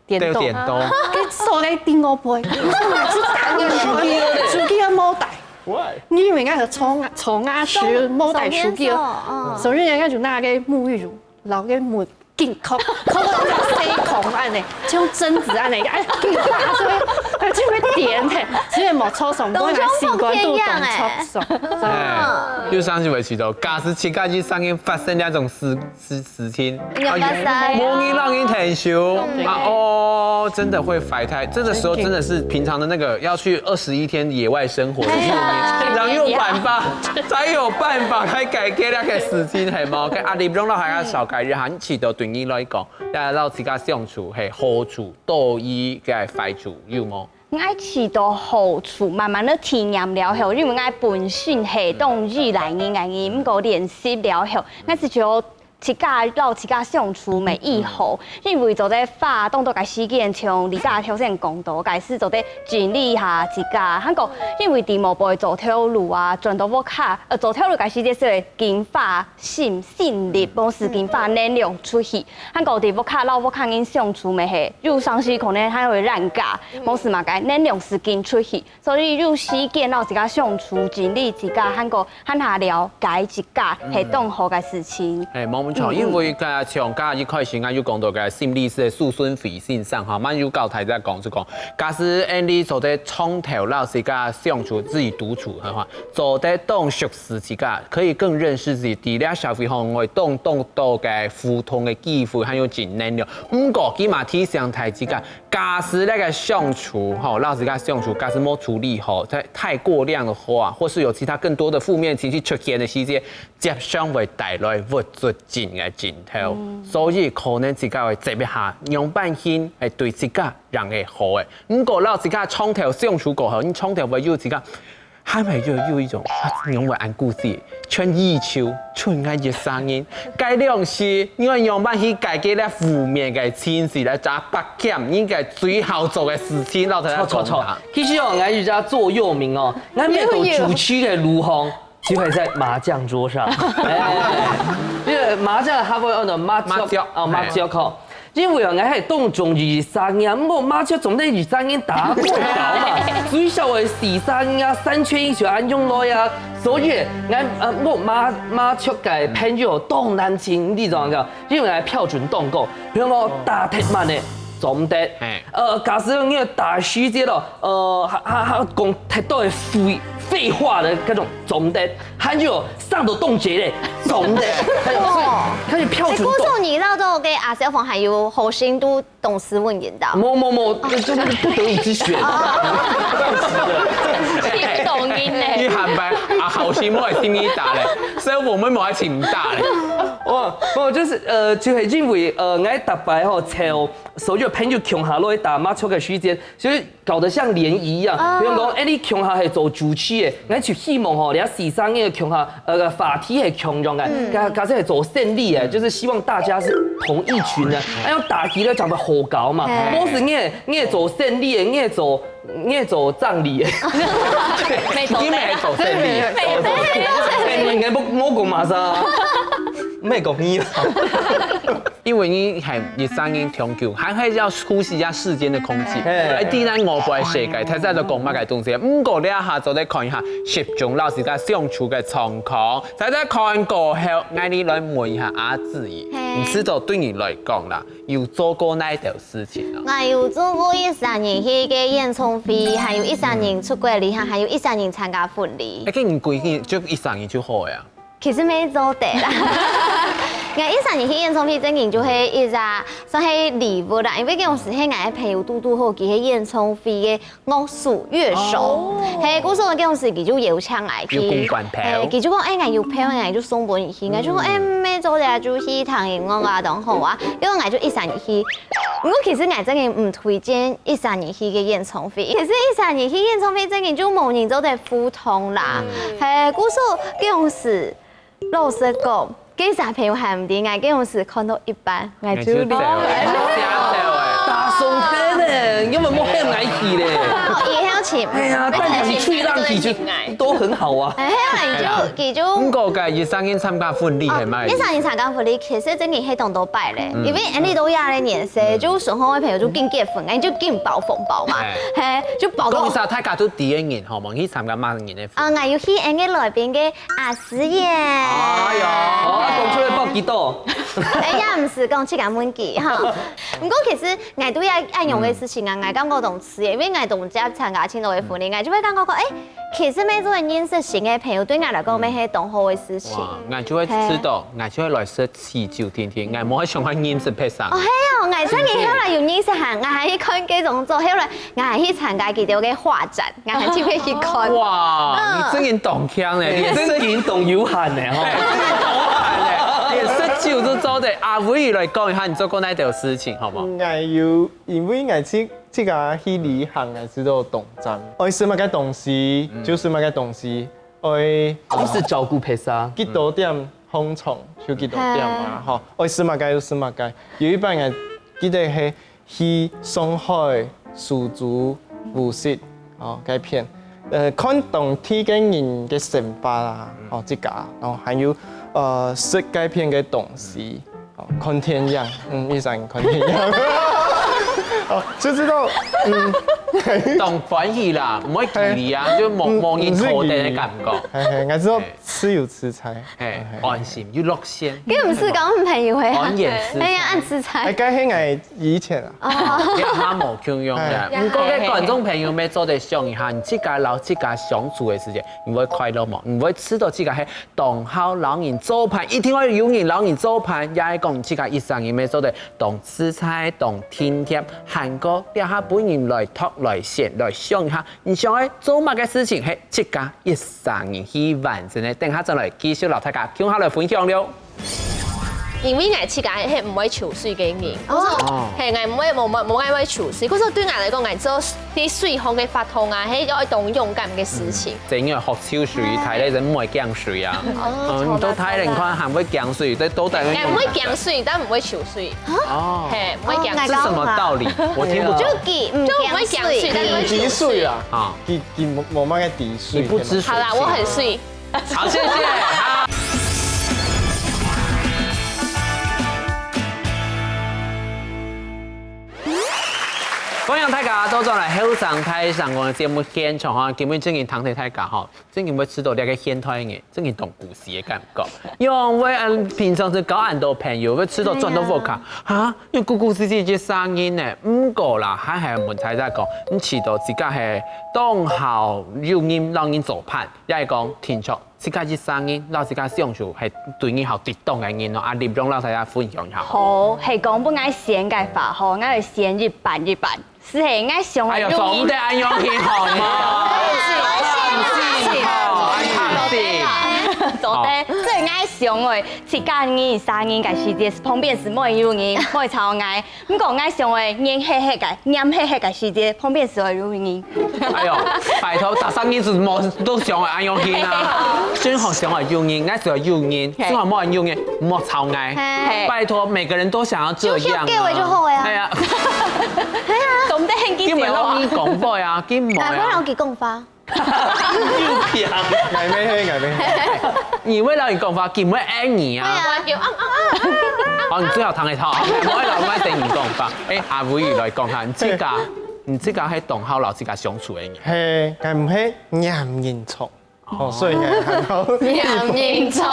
顛倒，掉顛倒。个鎖在頂我背，𠊎就打緊開，手機也無帶。Why？因為𠊎係坐啊，坐啊時無帶手機，手機，嗯。所以人家就拿个沐浴乳，然後个門 緊扣，扣到像細孔恁樣，像針子恁樣，哎，緊打出來，哎，就會點嘿，所以無著爽，毋過𠊎心肝肚當著爽。哎，又上去維持到，假使自家一儕人發生這種事，事，事情，你要發生。無人讓你𢯭手，嗯。啊，哦，真的會壞忒，這個時候真的是平常的那個要去二十一天野外生活的那種，哎呀。然後有辦法，才有辦法來解決那個事情，係無？OK，啊，你用到還要少改日哈，你試著對你來講， 大家摎自家相處，嘿，好處多於个壞處，有無？𠊎試著好處，慢慢仔體驗了後，因為𠊎本身係當依賴人个人，毋過練習了後，𠊎試著自家摎自家相處乜已好，因為做得花當多个時間，像你家頭先講到，个係做得整理下自家，還過因為在外背做頭路啊，轉到屋下，呃，做頭路个時節係會緊花 心，心力，無時間花能量出去。還過在屋下摎屋下人相處乜係，有當時可能還會冤家，無時嘛个能量時間出去。所以有時間摎自家相處，整理自家，還過還下了解自家，係當好个事情。哎，無毋著，因為个像剛剛一開始，𠊎有講到个心理師个蘇順輝先生哈，嘛有教大家講，就講，假使恁樣做得長透摎自家相處，自己獨處个話， 做得當熟事自家，可以更認識自己。在這社會項，𠊎當當多个互動个機會，還有正能量。毋過，佢嘛提醒大自家，假使那個相處，吼，摎自家相處，假使無處理好，太，太過量的話，或是有其他更多的負面情緒出現的時節，接上會帶來抑鬱症个症頭。所以可能自家會接一下，仰般形，哎，對自家人會好个。毋過，摎自家長透相處過後，你長透會有自家 還係有，有一種，啊，仰會恁孤寂，全宇宙，就𠊎一儕人。該量時，你愛仰般去解決這負面个情緒，來找北京，應該最好做个事情，摎大家講。著，著，著。其實哦，𠊎有一隻座右銘哦，𠊎每到主持个路項，就會在麻將桌上。哎，因為麻將，客話安到麻雀，麻雀，哦，麻雀吼。 因為啊，𠊎係當中意二三年，毋過麻雀總得二三年打過了嘛，最少愛四三年啊，三缺一就恁樣來啊。所以，𠊎，呃，𠊎麻，麻雀个朋友當難尋，你知道嗎？因為𠊎標準當高，比如講打忒慢个，做毋得。嘿。呃，假使你打時節咯，呃，還，還，還講忒多个廢，廢話个該種，做毋得。還有上到當濟个，做毋得。還有，所以，還有標準高。哎，故所你到這個阿小鳳還有好心都 董事問引導。無，無，無，這，這，這不得已之選。聽懂音呢。你喊白，啊，好心我也聽你打嘞，所以我們我還請你打嘞。哦，哦，就是呃，就係因為呃，𠊎逐擺吼，招所有朋友共下來打麻雀个時間，就是搞得像聯誼一樣。比如講，哎，你共下係做主持个，𠊎就希望吼，你四三个共下呃話題係共樣个，假假設係做生理个，就是希望大家是同一群个，哎，用打擊來講个好搞嘛。不是你你做生理个，你做你做葬禮个。你咩做生理？你咩做生理？你你莫莫講嘛啥？莫講你啦。因為你係一生人長久，還係要呼吸一下世間的空氣。哎，既然我不愛世界，他在這講麼个東西？毋過你下做得看一下，集中老師个相處个狀況，在這看過後，𠊎你來問一下阿志怡，你知道對你來講啦，有做過哪一條事情啊？我有做過一三年去个演唱會，還有一三年出國旅行，還有一三年參加婚禮。哎，跟你規定就一三年就好呀。 其實沒做得啦。𠊎一三年去演唱會正經就係一隻算係禮物啦，因為該時係𠊎个朋友堵堵好佢係演唱會个樂手樂手，係，故所該時佢就邀請𠊎去，有公關票。係，佢就講，哎，𠊎有票，𠊎就送分你去，𠊎就講，哎，沒做得啊，就去聽音樂啊，當好啊，因為𠊎就一三年去。毋過其實𠊎正經毋推薦一三年去个演唱會，其實一三年去演唱會正經就無人做得互動啦，係，故所該時 老實講，該小朋友還毋知，𠊎該時看到一半，𠊎就離開。打手燈呢，根本無喊𠊎去咧。以後請。哎呀，但是吹浪起就都很好啊。哎呀，你就佢就。毋過該一三年參加婚禮係麼个意思？一三年參加婚禮，其實正經係當多擺咧，因為恁呢都有个年歲，就順後个朋友就緊結婚，哎，就緊包紅包嘛，係，就包到。講一下，大家都知个人吼，無去參加麼个人个婚禮？啊，𠊎有去恁呢來賓个 阿詩耶。哎呀，講出來報幾多？哎呀，毋係講自家問佢哈。毋過其實𠊎對愛愛用个事情啊，𠊎感覺當自然，因為𠊎當接參加盡多个婚禮，𠊎就會感覺講，哎，其實乜做得認識新个朋友，對𠊎來講乜係當好个事情。哇，𠊎就會知道，𠊎就會來食喜酒天天，𠊎無想要認識別人。哦，係哦，𠊎最近後來有認識下，𠊎還去看該種做，後來𠊎還去參加佢兜个畫展。 𠊎還特別去看。哇，你正經當強咧，你正經當有閒咧吼。連食酒都做得。阿偉來講一下，你做過哪條事情，好無？ 𠊎有，因為𠊎自自家去旅行，𠊎知道當讚。愛食麼个東西，就食麼个東西。愛都是照顧別人。幾多點䟘床就幾多點啊，吼。愛食麼个就食麼个。有一擺𠊎記得係 去上海、蘇州、無錫，哦，該片，呃，看當地个人个生活啊，哦，自家，然後還有呃食該片个東西，哦，看電影，嗯，一三看電影，哦，就知道，嗯，當歡喜啦，毋會距離啊，就無無人拖等个感覺。嘿嘿，𠊎知道自由自在，哎，安心又樂線。跟毋係講朋友會啊，安然自在。哎呀，恁自在。哎，該係𠊎以前啊。哦，也還無共樣个。毋過个觀眾朋友乜做得想一下，你自家摎自家相處个時間，你會快樂無？你會知道自家係當好摎人做伴，一定愛有人摎人做伴，也係講你自家一生人乜做得當自在、當體貼。還過這下分人來托來選，來想一下，你想愛做麼个事情係自家一生人去完成个？等下轉來繼續摎大家共下來分享了。 因為𠊎自家係毋會泅水个人，哦，係，𠊎毋會無無無愛會泅水，可是對𠊎來講，𠊎做在水項个活動啊，係愛當勇敢个事情。正經愛學泅水，大人毋會驚水啊。嗯，你都大人看還會驚水，這都大人𠊎毋會驚水，但毋會泅水，哦，係，毋會驚水。這什麼道理？我聽不懂。就佢毋就毋會驚水，但係會佢水啊，啊，佢佢無無麼个知水。你不知水好啦，我很水。好，謝謝。好。歡迎大家倒轉來後生大聲公个節目現場哈，今日正經聽忒大家吼，正經會知道這個現代人正經當古錐个感覺。因為嗯，平常時交恁多朋友，會知道轉到屋下，哈，有古古錐錐个聲音呢。毋過啦，還係問大家講，你知道自家係當好有人摎人做伴，也係講定著 自家一生人，摎自家相處係對你好得當个人哦。啊，立勇摎大家分享一下。好，係講分𠊎選个話吼，𠊎會選一半一半，係係𠊎想哎喲，个總得恁樣去好嗎？做得，所以𠊎 想愛自家人、一儕人个時節，旁邊係無有人，無吵𠊎。毋過𠊎想愛黏核核个、黏核核个時節，旁邊係愛有人。哎喲，拜託，逐儕人係無都想愛恁樣形啊？正好想愛有人，𠊎想愛有人，嘿。正好無人有人，莫吵𠊎。嘿。拜託，每個人都想要這樣啊。就叫𠊎就好了呀。哎呀，懂得很緊張啊。根本讓你講話啊，根本啊。哎，我讓佢講話。 又強。𠊎乜係，𠊎乜係。你會摎佢講話，佢毋會應你啊。對啊。哦，你最好聽得到，毋好摎𠊎等你講話。哎，阿偉來講下，你自家，你自家係當好摎自家相處个人。係，𠊎毋係黏人著。哦，所以𠊎還好。黏人著。對。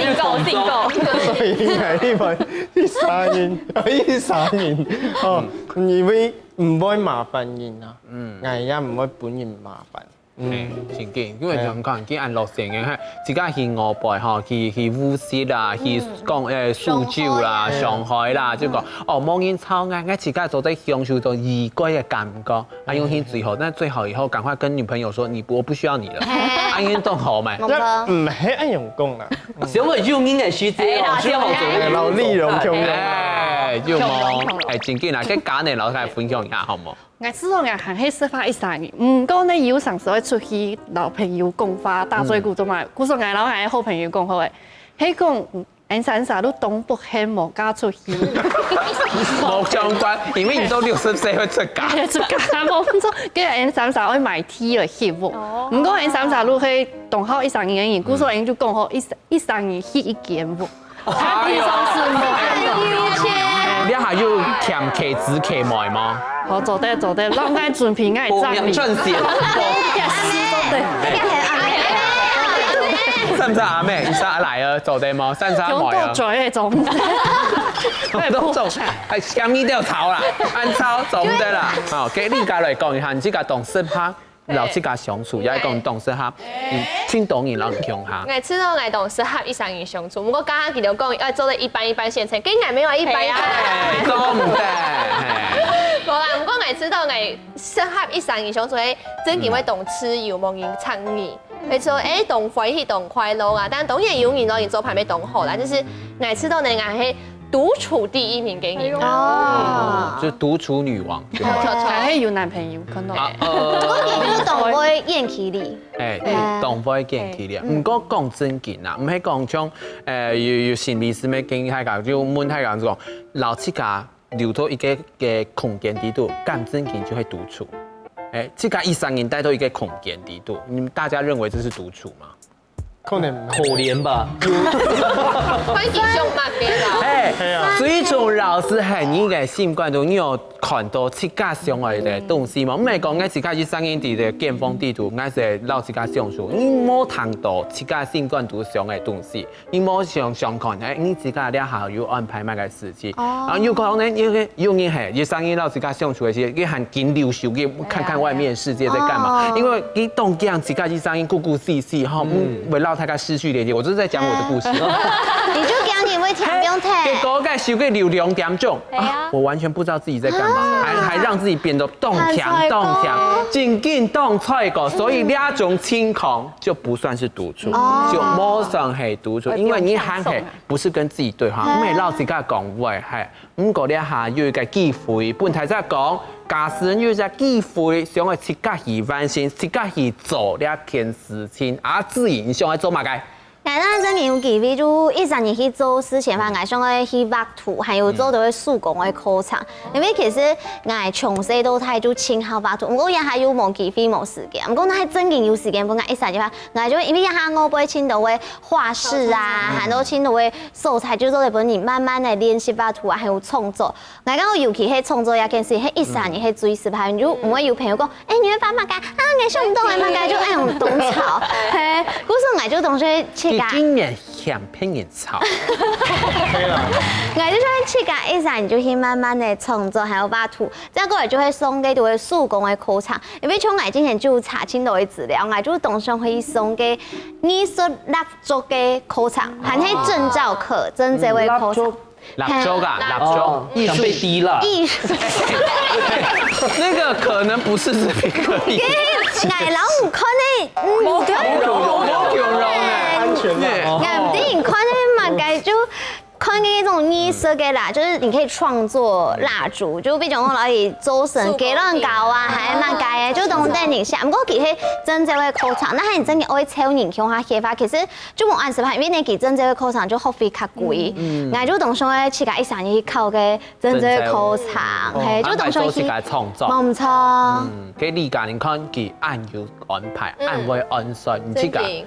Single，single。所以𠊎一般一儕人，一儕人，哦，因為毋會麻煩人啊，嗯。𠊎也毋會分人麻煩。 嗯，正經，因為像講，佢恁落線个，自家去外背吼，去，去烏溪啦，去講，呃，蘇州啦，上海啦，上海啦，就講，哦，無人吵𠊎，𠊎自家做得享受到異國个感覺，啊，用心最好，那最好以後趕快跟女朋友說，你不，我不需要你了，嘿。啊，因為都好嘛。無錯。毋係恁樣講啦。想愛有人个時節哦，哎，最好做得哎，老李榮兄。哎，有無？共同，共同。哎，正經啦，跟家人老師來分享一下，好無？ 𠊎試著𠊎還係適合一儕人，毋過呢，有常時會出去摎朋友講話、打嘴鼓做麼个。故所𠊎摎𠊎个好朋友講好誒，係講，嗯，𠊎三儕都當不幸無嫁出去。無相關，因為你都六十歲會出家。出家，無錯，跟𠊎三儕會買地來翕屋。哦。毋過𠊎三儕都係當好一儕人个人，故所𠊎就講好一，一儕人翕一間屋。 哎喲，你還有欠契子契妹嗎？好，做得，做得，讓𠊎準備𠊎个葬禮。賺錢。做得。算不算阿妹？你算阿來啊？做得嗎？算不算阿妹啊？用夠嘴那種。都做，哎，香蜜都要炒啦，按炒做毋得啦。好，給麗佳來講一下，你這個懂事嗎？ 摎自家相處，也係講當適合，嗯，盡多人摎你共下。𠊎知道𠊎當適合一儕人相處，毋過剛剛佢兜講愛做得一半一半現成，跟𠊎沒有一半一半。哎，做毋得，嘿。無啦，毋過𠊎知道𠊎適合一儕人相處，誒，正經會當自由，無人插你。而且，誒，當歡喜，當快樂啊！但當然有人摎你做伴乜當好啦，但是𠊎知道呢，𠊎係 獨處第一名个人。哦。就獨處女王，對吧？還係有男朋友，可能。啊，呃，不過你就當會遠距離。哎，哎。當會遠距離啊。嗯。毋過講正經啊，毋係講像，呃，有，有心理師乜建議大家，就問大家講，摎自家留到一個，個空間裡肚，敢正經就會獨處。哎，自家一儕人待到一個空間裡肚，你們大家認為這是獨處嗎？ 可能可憐吧。歡喜上麥个啦。哎，係啊。所以從老師係你个心肝肚，你有看到自家想愛个東西嗎？毋係講𠊎自家一儕人在間房裡肚，𠊎係摎自家相處，你無聽到自家心肝肚想个東西，你無想想看，哎，你自家這下有安排麼个事情？哦。然後有可能有個，有人係，一儕人摎自家相處个時，佢還緊溜手，佢看看外面世界在幹嘛。哦。因為佢當驚自家一儕人孤孤栖栖，吼，嗯。會摎大家失去連接。我就是在講我的故事。你就驚你會聽不用聽。結果該手機留兩點鐘，哎呀。啊，我完全不知道自己在幹嘛，啊。還，還讓自己變得當強，很衰哦。當強，緊緊當衰个，所以這種情況就不算是獨處，哦。就無算係獨處，因為你還係不是跟自己對話，嗯。毋係摎自家講話，係。 毋過這下有一個機會，分大家講，假使有一個機會，想愛自家去完成，自家去做這件事情，啊，子怡想愛做麼个？𠊎當然有機會，就一儕人去做事情个話，𠊎想愛去畫圖，還有做到手工个課程。因為其實𠊎從細到大就盡好畫圖，毋過也還有無機會、無時間。毋過若係正經有時間分𠊎一儕个話，𠊎就會，因為這下外背盡多个畫室啊，還有盡多个素材，就做得分你慢慢个練習畫圖啊，還有創作。 𠊎感覺尤其係創作這件事，係一儕人係最適合，就毋會有朋友講，哎，你會畫麼个？啊，𠊎想毋到愛麼个，就恁樣當吵。嘿，故所𠊎就當做自家。佢竟然嫌別人吵。可以啦。𠊎就想自家一儕人就去慢慢个創作，還有畫圖，再過來就會上个就會手工个課程，因為像𠊎之前就有查盡多个資料，𠊎就當想去上个藝術蠟燭个課程，還係證照課，證照个課程。蠟燭。 蠟燭啊，蠟燭，哦，藝術。想被滴蠟。藝術。那個可能不是這邊可以。哎，𠊎摎你看呢，嗯，對。無共樣，無共樣呢。全嘛，哦。哎，毋知你看那麼个，就看那種綠色的啦，就是你可以創作蠟燭，就比如講可以做成雞卵糕啊，還蠻該的，就當等一下。毋過其實真正个課程，那你真的愛抽人共下學法，其實就無恁實在，因為你真正个課程就學費較貴，嗯，𠊎就當想愛自家一儕人去考个真正个課程，嘿，就當想去，做自家創作，無錯。嗯，可以理解，你看佢恁有安排，嗯，恁會安算，你自家。真的。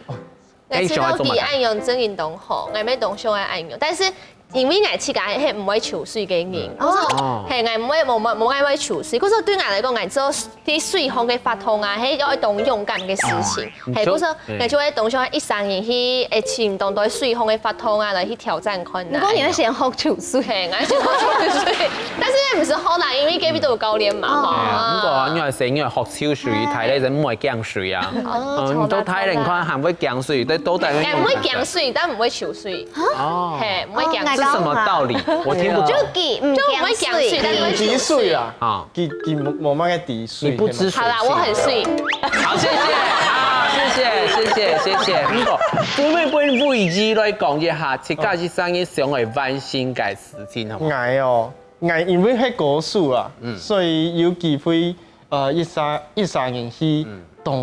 𠊎試著佢恁樣真經當好，𠊎乜當想愛恁樣，但是因為𠊎自家係毋會泅水个人，哦，係，𠊎毋會，無，無，無愛會泅水，故所對𠊎來講，𠊎做在水項个活動啊，係愛當勇敢个事情，係，故所𠊎就會當想一儕人去，誒，尋當多水項个活動啊，來去挑戰看啊。毋過你愛先學泅水。係，𠊎先學泅水，但是也毋係好難，因為隔壁都有教練嘛，吼。哎呀，毋過啊，你愛先，你愛學泅水，大家人毋會驚水啊。 哦，你到大人看還會驚水，但到大人，𠊎毋會驚水，但毋會泅水。哦，係，毋會驚水。這什麼道理？我聽不懂。就佢毋驚水，就毋會驚水，但毋會泅水。佢水啊，啊，佢，佢無，無麼个知水。你不知水性。好啦，我很水。好，謝謝啊，謝謝，謝謝，謝謝。毋過，姊妹分位置來講一下，自家係生日想愛完成个事情，好無？𠊎哦， 𠊎因為係歌手啊，所以有機會，呃，一儕，一儕人去當，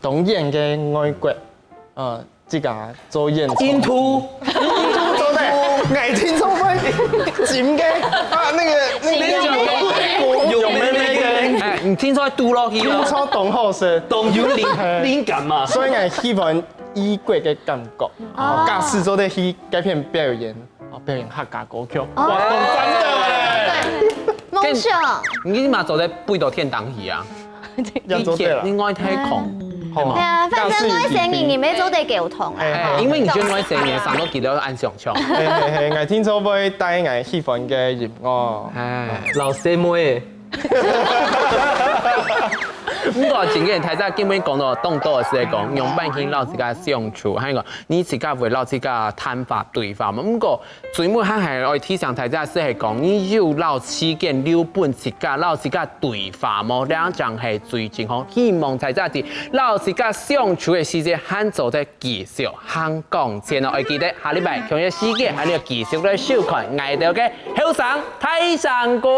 當遠个外國，呃，自家做演出。印度。印度做得，𠊎聽說會真个啊，那個，那個有妹妹个。哎，你聽說堵落去哦。堵著當好勢，當有靈，靈感嘛。所以𠊎希望異國个感覺，哦，假使做得去該片表演。 哦，表演客家歌曲，哇，當讚个嘞！夢想。你嘛做得飛到天頂去啊？也做得啦。你愛太空，好嘛？對啊，反正𠊎先，你，你乜做得溝通啊。哎，因為你就愛先，你上到幾多按想像。嘿嘿嘿，𠊎聽說會帶𠊎喜歡个音樂。哎，老師妹。毋過，今日大家今日講到當多个係講，仰般去摎自家相處，還有講，你自家會摎自家談話、對話嘛。毋過， 最尾還係愛提醒大家，係講你有摎時間留分自家，摎自家對話無？這樣正係最正好。希望大家在摎自家相處个時節，還做得繼續行向前哦。愛記得下禮拜同一時間，還愛繼續來收看𠊎兜个後生大聲公，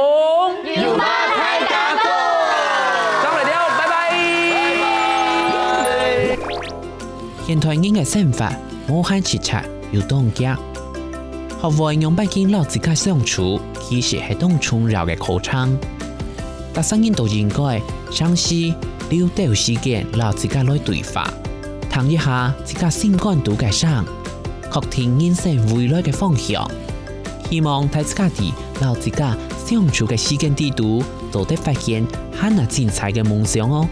有話大家講。正來尞，拜拜。現代人个生活無閒直掣，又當遽。 學會仰般去摎自家相處，其實係當重要个課程。逐儕人都應該嘗試留兜時間摎自家來對話，聽一下自家心肝肚个聲，確定人生未來个方向。希望大自家在摎自家相處个時間裡肚，做得發現還較精彩个夢想哦。